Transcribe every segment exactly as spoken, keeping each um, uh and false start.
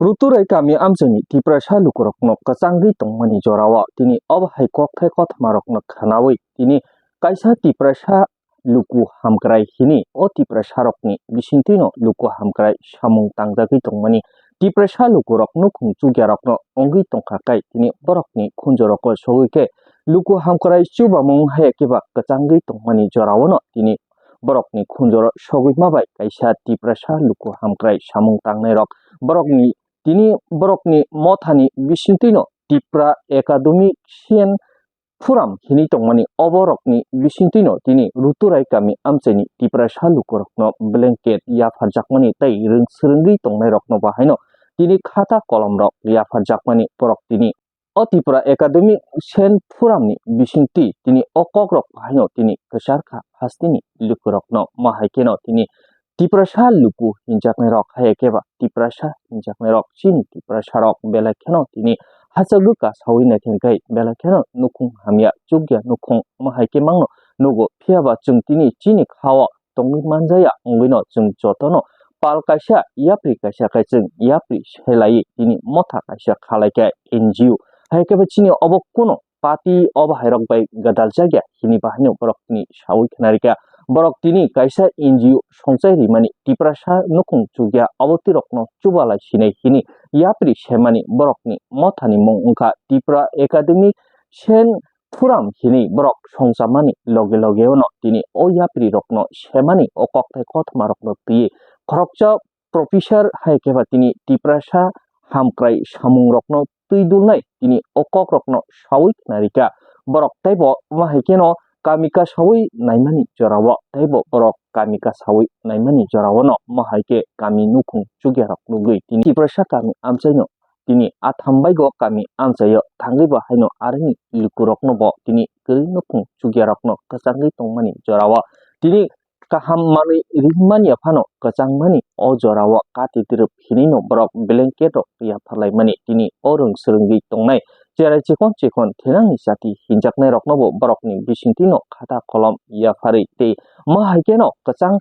Ruturai kami amchaini Tiprasa lukurokno kwchangwi tongmani jorao tini obo hai kokthai kothoma rokno khwnawi tini kaisa Tiprasa luku hamkrai hini o Tiprasa rokni bisingtwino luku hamkrai samung tangjagwi tongmani Tiprasa lukurok nukhung chukya rokno wngwi tongkha kai tini borokni khunjoroko sogwi khe luku hamkrai chubamung hai khe ba kwchangwi tongmani joraono tini borokni khunjoro sogwi ma bai kaisa Tiprasa luku hamkrai samung tangnairok borokni tini borokni mothani bisingtwino Tipra Academy Sen Phuram hinwi tongmani oborokni bisingtwino tini Ruturai kami amchaini Tiprasa lukurokno blanket yapharjakmani tei rwng swrwngwi tongnairokno bahaino tini khata kolomrok yapharjakmani borok tini o Tipra Academy Sen Phuramni bisingtwi tini o kokrok haino tini kwchar kha hasteni lukurokno ma hai kheno tini Tiprasa luku hinjaknairok hai khe ba Tiprasa hinjaknairok chini Tiprasarok belai kheno tini hachagwi kasawi naikhe kai belai kheno nukhung hamya chukya nukhung ma hai khe mangno nugo phiya ba chwng tini chini khao tongwi manjaya wngwino chwng jotono pal kaisa yapri kaisa khai chwng yapri selai tini motha kaisa khalai khe N G O hai khe ba chini obo kuno party obo hai rok bai gwdal jakya hini bahaino borok tini sawi khwnarikha borok tini kaisa N G O songchai rimani Tiprasa nukhung chukya obo twi rokno chubalai sinai hini yapri semani borokni mothani mung wngkha Tipra Academy Sen Phuram hinwi borok songchamani loge loge ono tini o yapri rokno semani o kokthai kothoma rokno twiwi khoroksa professor hai khe ba tini Tiprasa hamkrai samung rokno twi dulnai tini o kok rokno sawi khwnarikha borok teibo ma hai kheno kami kasawi naimani jorao teibo borok kami kasawi naimani jorao no ma hai khe kami nukhung chukya rok nugwi tini Tiprasa kami amchaino tini Athambaigo kami amchaio thangwi bo haino aroni lukurokno bo tini kwrwi nukhung chukyarokno kwchangwi tongmani jorao tini kaham manwi ringmani phano kwchangmani o jorao kati twrwp hinwino borok blanket rok yapharlaimani tini o rwng swrwngwi tongnai cherai chikon chikon thinangni chati hinjaknairoknobo borokni bisingtwino khata kolom yapharwi tei ma hai kheno kwchang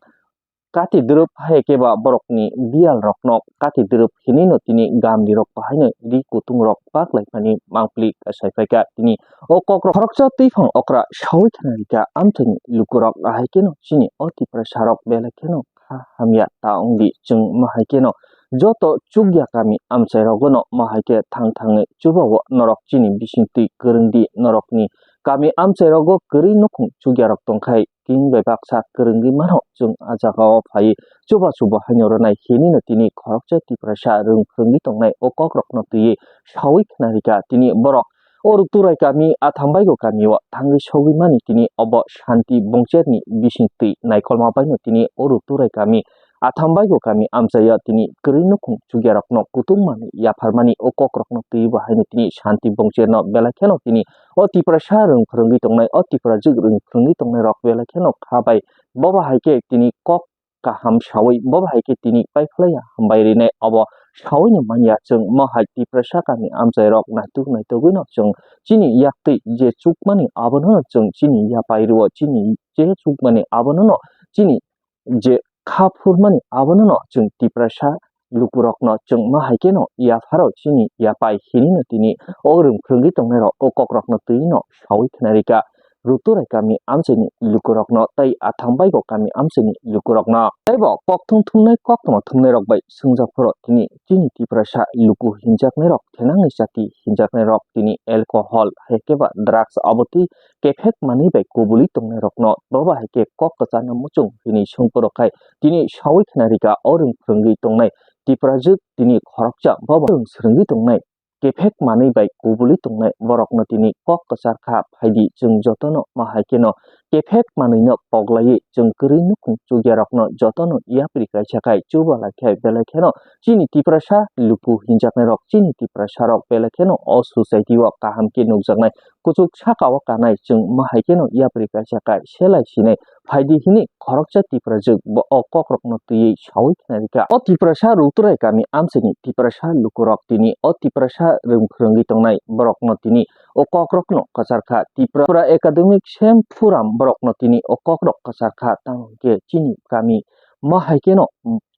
kati dwrwp hai khe ba borokni biyal rokno kati dwrwp hinwino tini gamni rok bahaino ri kutung rok paklaimani mangpli kasai phaikha tini o kok rok khoroksa twiphang okra sawi khwnarikha amchaini lukurok ahai kheno chini o Tiprasa rok belai kheno kha hamya ta wngdi chwng ma hai kheno joto chukya kami amchai rogono ma hai khe thang thangwi chubao norok chini bisingtwi kwrwngdi norokni kami amchai rogo kwrwi nukhung chukya rok tongkhai tini bai baksa kwrwngwi mano chwng ah jagao phaiwi chuba chuba haino rwnai hinwino tini khoroksa Tiprasa rwng phwrwngwi tongnai o kokrokno twiwi sawi khwnarikha tini borok o Ruturai kami Athambaigo kamio thangwi sogwi mani tini obo Shanti Bongcherni bisingtwi naikolma baino tini o Ruturai kami Athambaigo kami amchaio tini kwrwi nukhung chukyarokno kutung manwi yapharmani o kokrokno twiwi bo haino tini Shanti Bongcherno belai kheno tini o Tiprasa rwng phwrwngwi tongnai o Tiprajwk rwng phwrwngwi tongnairok belai kheno kha bai bobo hai khe tini kok kaham sawi bobo hai khe tini paiphlaiya hambai rinai obo sawino manya chwng mo hai Tiprasa kami amchairok naituk naitugwino chwng chini yaktwi je chukmani abono chwng chini yapai rwo chini je chukmani abono chini je kha phurmani abono chwng Tiprasa lukurokno chwng ma hai kheno yapharo chini yapai hinino tini o rwng phwrwngwi tongnairok o kokrokno twino sawi khwnarikha Ruturai kami amchaini lukurokno tei Athambaigo kami amchaini lukurokno. Teibo kok thum thumnai koktwma thumnairok bai swngjak phoro tini chini Tiprasa luku hinjaknairok thenangni chati hinjaknairok tini alcohol hai khe ba drugs abo twi kephek manwi bai kubulwi tongnairokno bobo hai khe kok kwchana muchung hinwi songphoro khai tini sawi khwnarikha o rwng phwrwngwi tongnai Tiprajwk tini khoroksa bobo rwng swrwngwi tongnai kephek manwi bai kubulwi tongnai borokno tini kok kwchar kha phaidi chwng jotono ma hai kheno kephek manwino poglaiwi chwng kwrwi nukhung chukyarokno jotono yapri kaisa khai chubalai khai belai kheno chini Tiprasa luku hinjaknairok chini Tiprasarok belai kheno o society o kaham khe nukjaknai kuchuk saka o kanai chwng ma hai kheno yapri kaisa khai selai sinai phaidi hini khoroksa Tiprajwk bo o kokrokno twiwi sawi khwnarikha. O Tiprasa Ruturai kami amchaini Tiprasa lukurok tini o Tiprasa rwng phwrwngwi tongnai borokno tini o kokrokno kwcharkha. Tipra Academic Sen Phuram borokno tini o kokrok kwcharkha tamo hwnkhe chini kami ma hai kheno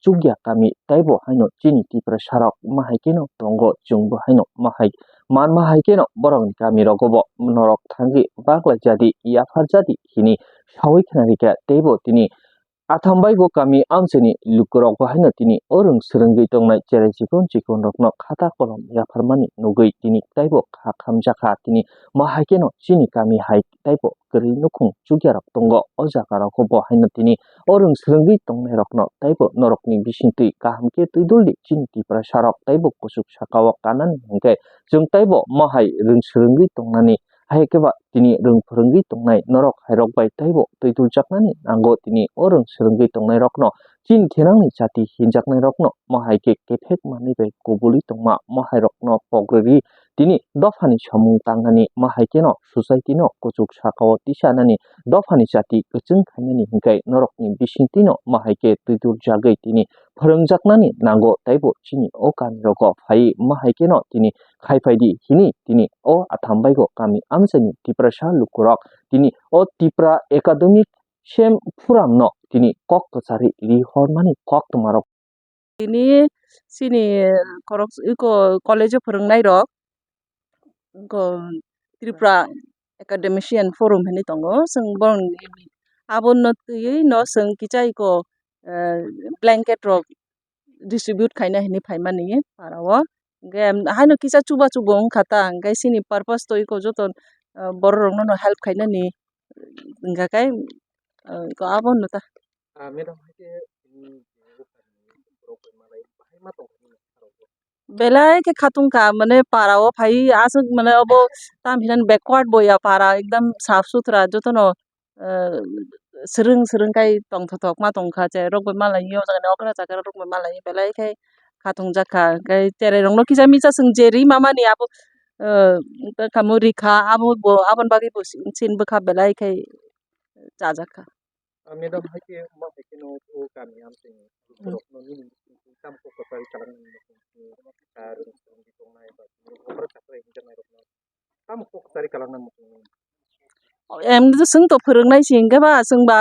chukya kami taibo haino chini Tiprasarok ma hai kheno tongo, chwngbo haino ma hai man ma hai kheno borokni kamirogo bo norok thangwi baklai jadi, yaphar jadi hini sawi khna rikha. Teibo tini Atham bai bo kami amchaini lukurok bo haino tini o rwng swrwngwi tongnai cherai chikon chikon rokno khata kolom yapharmani nugwi tini taibo kha khamjakha. Tini ma hai kheno chini kami hai taibo kwrwi nukhung chukyarok tongo. O jaga rogo bo haino tini o rwng swrwngwi tongnai rokno taibo norokni bisingtwi kaham khe twi duldi chini Tiprasarok taibo kuchuk sakao kanani hinkhe chwng taibo ma hai rwng swrwngwi tongnani. Hai khe ba tini rwng phwrwngwi tongnai norok hairok bai taibo twi duljaknani nango. Tini o rwng swrwngwi tongnai rokno chini thinangni jati hinjaknai rokno ma hai khe kephek manwi bai kubulwi tongma ma hai rokno pogri ri tini dophani samung tangnani ma hai kheno society no kuchuk sakao tisanani dophani jati kwchwng khainani hinkhe norokni bisingtwino ma hai khe twi duljagwi tini phwrwngjaknani nango. Taibo chini o kami rogo phai ma hai kheno tini khai phai di hini tini o Atham baigo kami amchaini Tiprasa lukurok tini o Tipra Academic Sem Forum no tini kok kwchari rihormani koktwma rok. Tini chini korok iko college o phwrwngnai rok iko Tripura Academician Forum hinwi tongo, chwng borokni abono twiwi no chwng kicha iko blanket rok distribute khaina hinwi phaimani para o. Hwnkhe haino kisa chubachu bo wngkha ta, hwnkhe chini purpose to iko joto, ah, borok rokno no help khainani wngkha khe, ah, iko abono ta. Ah, madam, hai khe, mm, borok bai malai bahai ma tongkha nini. Belai khe khatungkha, mane para o phai aswk, mane obo tam hinani backward bo ya para, ekdam saf suthra jotono, eh, swrwng swrwng khai tongthothok ma tongkha, cherai rok bai malai o jaga ni okra chakra rok bai malai belai khai khatungjak kha. Hwnkhe cherai rok no kisa misa chwng je ri mamani abo, eh, tamo rikha, abo bo aboni bagwi bo sin bwkha belai khai chajak kha. Ah, madam, hai khe ma hai khe no o kami amchaini borok no nini bising tamo kok kwchari kwlangna muchung, ah, rwng swrwngwi tongnai ba okra chakra hinjaknai rok no tamo kok kwchari kwlangna muchung. Em, chwng to phwrwngnai se hwnkhe ba, chwng ba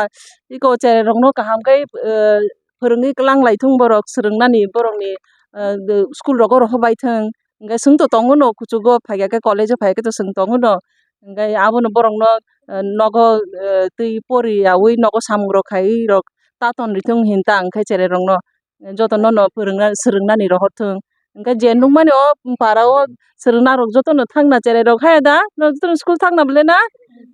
iko cherai rok no kaham khe, eh, phwrwngwi kwlang lai thung borok swrwngnani borokni, eh, school rogo rohor bai thung. Hwnkhe chwng to tongo no kuchugo phaikha khe college o phaikha khe to chwng tongo no. Hwnkhe abono borokno, eh, nogo, eh, twi poriyaui nogo samung rok khaiwi rok ta tonri thung hinta hwnkhe cherai rokno jotono no phwrwngna swrwngnani rohor thung. Hwnkhe je nukmani o para o swrwngna rok jotono thangna cherai rok hai da no jotono school thangna bwle na?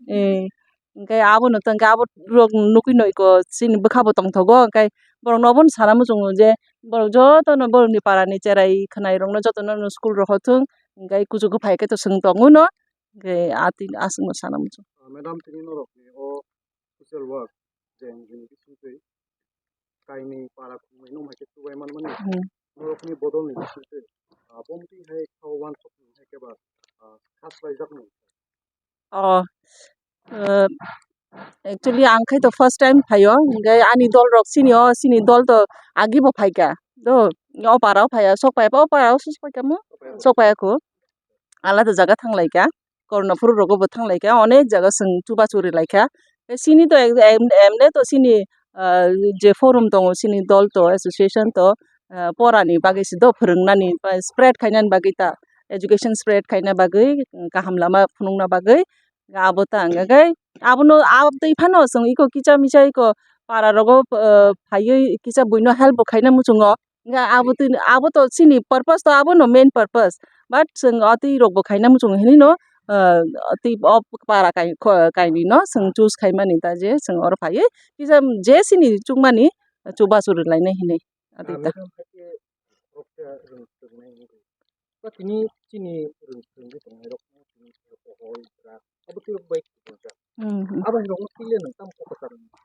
Eh, hwnkhe abono tongkhe abo rok nukui no iko chini bwkha bo tongthogo, hwnkhe borokno obono sana muchungo je borok jotono borokni parani cherai khwnai rokno jotono no school rohor thung. Hwnkhe kuchugo phaikhe to chwng tongo no. Hwnkhe atwi aswkno sana muchung. Ah, madam, tini norokni o social work je N G O ni bisingtwi kainwi para khumui no hai khe chubai manmani Hmm. norokni bodolni bisingtwi, ah, bomtwi hai kha uansuk hai khe ba, ah, kha swlaijakmani. Oh, eh, actually ang khai to first time phaio, hwnkhe ani dol rok chini o, chini dol to agi bo phaikha do, o para o phaiya, sok phaiya, o para o sok phaikha mo, sok phaiya kho. Alada jaga thanglaikha, Karnapur rogo bo thanglaikha, onek jaga chwng chubachu rilaikha. Chini to em-, em-, emne to chini, ah, je forum tongo, chini dol to, association to, ah, porani bagwi se do phwrwngnani, ba spread khainani bagwi ta, education spread khaina bagwi, kaham lama phunukna bagwi, abo ta hwnkha khe abono, aboni phano chwng iko kisa misa iko para rogo, ah, phaiwi kisa buino help bo khaina muchungo. Hwnkhe abo twi, abo to chini purpose to abono main purpose. But chwng o twi rok bo khaina muchung hinwi no, ah, twi o para kai, kho-, kainwi no chwng choose khaimani ta je chwng oro phaiwi kisa je chini chukmani chubachu rwlainai hinwi. Ah, atwi ta. Madam, hai khe roksa rwng swrwngnai wngwi. Ba tini chini rwng swrwngwi tongnai rok tini alcohol, drugs, abo twi rok bai kubun jak. Hmm, hmm. Abo hai rokno twi le nwng tamo kok kwchar wngwi?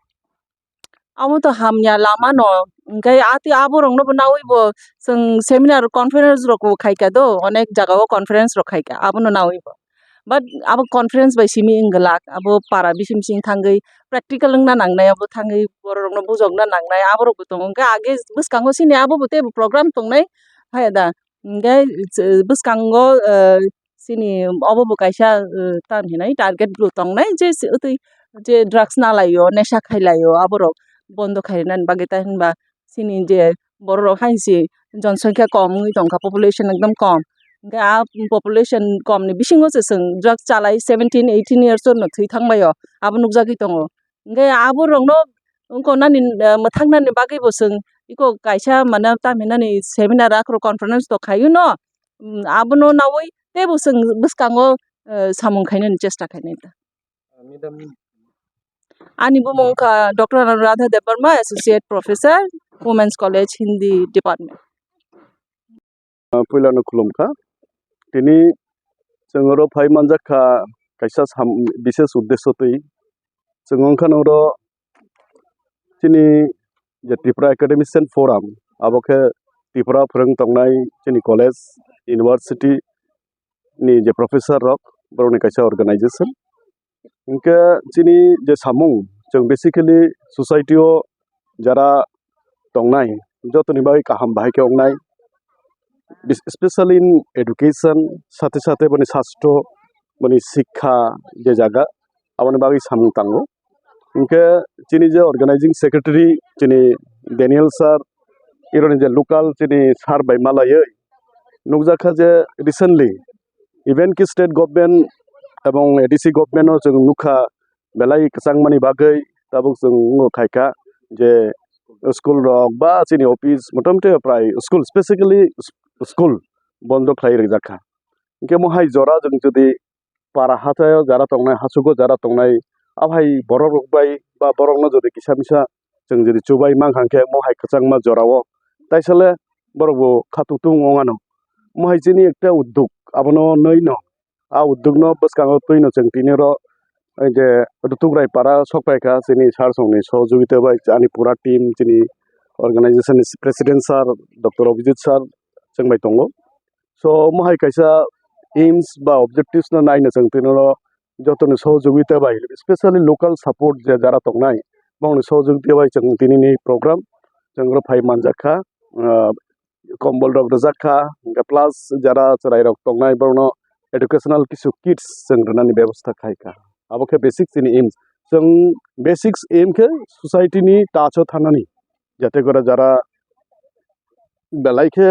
Abo to hamya lama no, hwnkhe atwi aborokno bo naui bo chwng seminar conference rok bo khaikha do, onek jaga o conference rok khaikha, abono naui bo. But abo conference bai simi wng glak, abo para bising bising thangwi practical wngna nangnai, abo thangwi borok rokno bujokna nangnai, aborok bo tongo. Hwnkhe age bwskango chini abo bo teibo program tongnai, hai da, hwnkhe bwskango, eh, chini obo bo kaisa, eh, tam hinai target bo tongnai je, je twi je drugs nalaio, nesha khailaio aborok. bondo khainani bagwi, ta hinba chini je bororok hainsi jonsonkya kom wngwi tongkha, population ekdom kom. Hwnkhe a population komni bisingo se chwng drug chalai seventeen eighteen years no thwi thangbaio, abo nukjagwi tongo. Hwnkhe aborokno wngkha nani, eh, mwthangnani bagwibo chwng iko kaisa mane tamhinani seminar akhoro conference to khaio no, mm, abono nawi teibo chwng bwskango, eh, samung khainani chesta khainai ta. Ani bumung wngkha Doctor Anuradha Debbarma, Associate Professor, Women's College, Hindi Department. Ah, puilano khulumkha. Tini chwng oro phai manjak kha kaisa sam-, bises uddesyo twi. Chwng wngkha oro chini je Tripura Academician Forum, abo khe Tripura phwrwng tongnai chini college, university ni je professor rok, borokni kaisa organization. Hinkhe chini je samung, chwng basically society o jara tongnai, jotoni bagwi kaham bahai khe wngnai, bis-, especially in education, sathe sathe boni sastro, boni sikha je jaga, aboni bagwi samung tango. Hinkhe chini je organizing secretary, chini Daniel sir, ironi je local chini sir bai malaiwi nukjakha je recently even ki state government ebong A D C government o chwng nukha belai kwchangmani bagwi tabuk chwng wngwi khaikha je school rok ba chini office motamoti prai school, specifically school bondo khlai rijak kha. Hinkhe mohai jora chwng jodi para hathai o jara tongnai, hachugo jara tongnai, aphai borok rok bai ba borok no jodi kisa misa chwng jodi chubai mankha hinkhe mohai kwchangma jora o taisale borok bo khatungtwng wng ano. Mohai chini ekta udduk abono nwi no, a udduk no bwskango twi no chwng tini oro je Rutukrai para sok phaikha chini sir songni sohojogita bai ani pura team chini organization ni president sir Doctor Abhijit sir chwng bai tongo. So, mohai kaisa aims ba objectives no naino chwng tini oro jotoni sohojogita bai, specially local support je jara tongnai, bongni sohojogita bai chwng tini ni program chwng oro phai manjak kha, ah, kombol rok rijak kha, hingkhe plus jara chwrai rok tongnai borokno educational kisu kits chwng rwnani bebostha khai kha. Abo khe basic chini aims. Chwng basics aim khe society ni touch o thanani, jate gore jara belai khe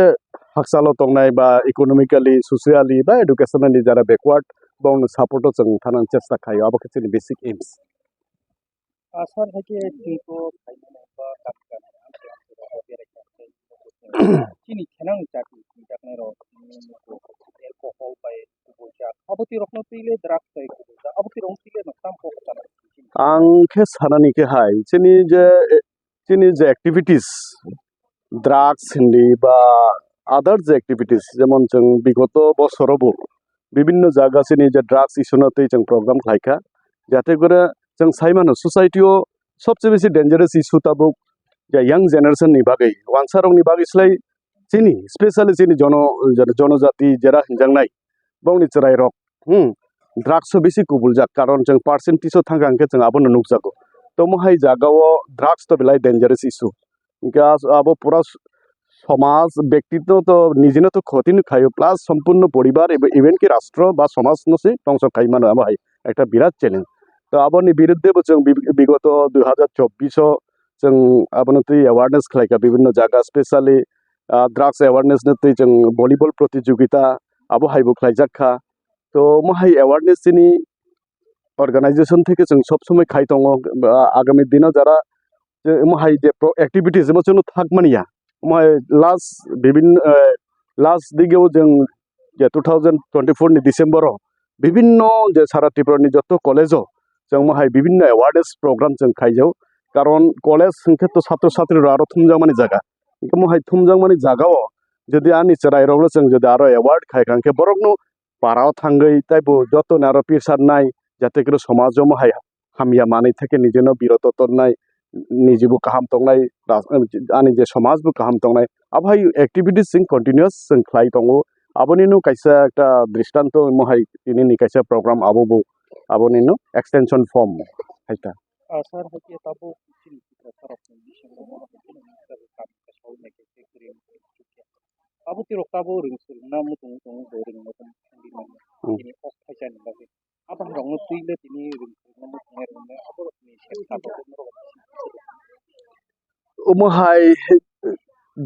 hakchalo tongnai ba economically, socially ba educationally jara backward, bongni support o chwng thanani chesta khaio, abo khe chini basic aims. Asar hai khe twi ko phaimani ba kami kami amchai amchai rogo berai kha khe chini khenang jati twi jaknai rok, alcohol bai kubujak, abo twi rokno twi le drugs bai kubujak, abo twi rokno twi le nwng tamo kok chana? Ang khe sanani khe hai, chini je, chini je activities, drugs hindi ba other je activities, jemon chwng bigoto bosorobo bibinno jaga chini je drugs issue no twi chwng program khlai kha, jate gore chwng sai mano society o sobse besi dangerous issue tabuk je young generation ni bagwi, wansa rok ni bagwi slai chini, specially chini jono-, jonojati jera hinjaknai bongni chwrai rok, hmm, drugs o bisi kubuljak, karon chwng percentage o thangkha hwnkhe chwng abono nukjago. Tomo hai jaga o drugs to belai dangerous issue. Hwnkhe as-, abo pura s-, somaj, bektitw to nijino to khoti no khaio, plus sompurno poribar ebo even ki rastro ba somaj no se tongso khai mano abo hai ekta birat challenge. To aboni biruddhe bo chwng bi-, bigoto dui hazar chobbish o chwng abono twi awareness khlai kha bibinno jaga, specially, ah, drugs awareness no twi chwng volleyball protijogita abo hai bo khlaijak kha. To omo hai awareness chini organization theke chwng sob somoi khai tongo, ah, agami dino jara je omo hai je pro-, activities omo chwngno thak mani ya. Omo hai last bibin, eh, last digeo chwng je two thousand twenty-four ni December o bibinno je sara Tripura ni joto college o chwng omo hai bibinno awareness program chwng khaijao. Karon college hwnkhe to satro satri rok aro thumjakmani jaga. Hwnkhe omo hai thumjakmani jaga o jodi ani chwrai rokno chwng jodi aro award khai kha hwnkhe borokno para o thangwi taibo jotoni aro pirsarnai, jate khe somaj o omo hai hamya manwi theke nijeno biroto tonnai, nijibo kaham tongnai, ras-, ani je somaj bo kaham tongnai. Abo hai activities chwng continuous chwng khlai tongo. Aboni no kaisa ekta dristanto omo hai tini ni kaisa program abo bo aboni no extension form hai ta. Ah, sir, hai khe tabuk chini Tiprasa rokni bisingo bono hai kheno minister kaam khe saui nai khe khe kwrwi wngkha. Abo twi rok tabuk rwng swrwngna muchung muchung bo rwngno tong thangwi manya. Hmm. Tini ok phaisa ni bagwi. Abo hai rokno twi le tini rwng swrwngna muchungnai rwngno abo rokni sekha rok norok. Omo hai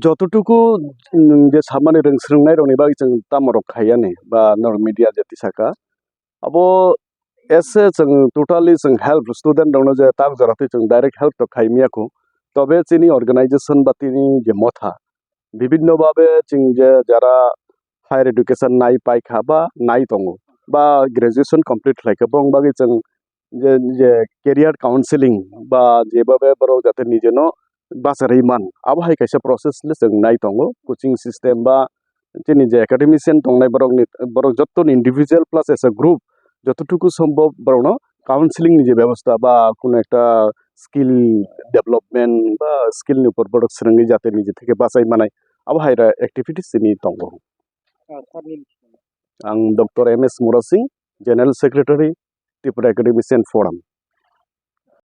jototuku, mm, je samani rwng swrwngnairokni bagwi chwng tamo rok khaiyani ba norok media je tisaka. Abo ese chwng totally chwng help student rokno je tak jora twi chwng direct help to khaimya kho. Tobe chini organization ba tini je motha bibinno babe chwng je jara higher education nai paikha ba nai tongo ba graduation complete khlaikha, bong bagwi chwng je, je career counseling ba jebabe borok jate nijeno bacharwi man, abo hai kaisa process le chwng nai tongo. Coaching system ba chini je academician tongnai borokni, borok jottoni individual plus as a group jototuku sombhob borokno counseling ni je bebosta ba kuno ekta skill development ba skill ni upor borok swrwngwi jate niji theke bachai manai, abo hai ra activities chini tongo. Ang Doctor M S Murasing, General Secretary, Tripura Academician Forum.